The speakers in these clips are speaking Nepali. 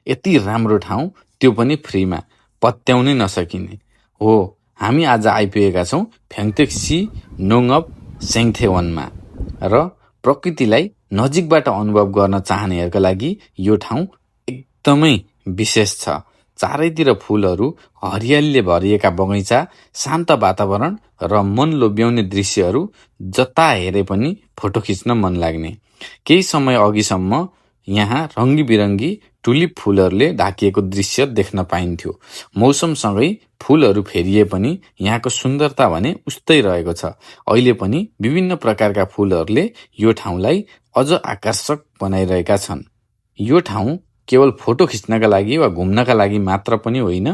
यति राम्रो ठाउँ, त्यो पनि फ्रीमा, पत्याउनै नसकिने। हो, हामी आज आइपुगेका छौँ फ्याङथेक सी नोङअप सेङथेवनमा र प्रकृतिलाई नजिकबाट अनुभव गर्न चाहनेहरूका लागि यो ठाउँ एकदमै विशेष छ। चारैतिर फूलहरू, हरियालीले भरिएका बगैँचा, शान्त वातावरण र मन लोभ्याउने दृश्यहरू, जता हेरे पनि फोटो खिच्न मन लाग्ने। केही समय अघिसम्म यहाँ रङ्गी बिरङ्गी टुलिप फूलहरूले ढाकिएको दृश्य देख्न पाइन्थ्यो। मौसमसँगै फूलहरू फेरिए पनि यहाँको सुन्दरता भने उस्तै रहेको छ। अहिले पनि विभिन्न प्रकारका फूलहरूले यो ठाउँलाई अझ आकर्षक बनाइरहेका छन्। यो ठाउँ केवल फोटो खिच्नका लागि वा घुम्नका लागि मात्र पनि होइन,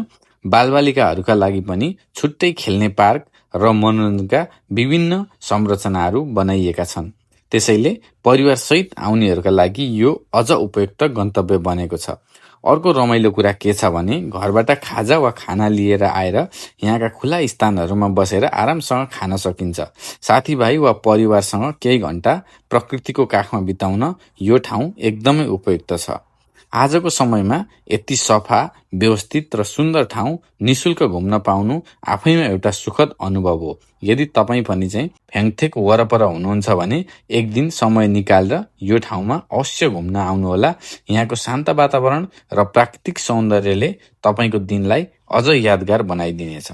बालबालिकाहरूका लागि पनि छुट्टै खेल्ने पार्क र मनोरञ्जनका विभिन्न संरचनाहरू बनाइएका छन्। त्यसैले परिवारसहित आउनेहरूका लागि यो अझ उपयुक्त गन्तव्य बनेको छ। अर्को रमाइलो कुरा के छ भने घरबाट खाजा वा खाना लिएर आएर यहाँका खुला स्थानहरूमा बसेर आरामसँग खान सकिन्छ। साथीभाइ वा परिवारसँग केही घण्टा प्रकृतिको काखमा बिताउन यो ठाउँ एकदमै उपयुक्त छ। आजको समयमा यति सफा, व्यवस्थित र सुन्दर ठाउँ निशुल्क घुम्न पाउनु आफैमा एउटा सुखद अनुभव हो। यदि तपाईँ पनि चाहिँ फ्याङथेक वरपर हुनुहुन्छ भने एक दिन समय निकालेर यो ठाउँमा अवश्य घुम्न आउनुहोला। यहाँको शान्त वातावरण र प्राकृतिक सौन्दर्यले तपाईँको दिनलाई अझ यादगार बनाइदिनेछ।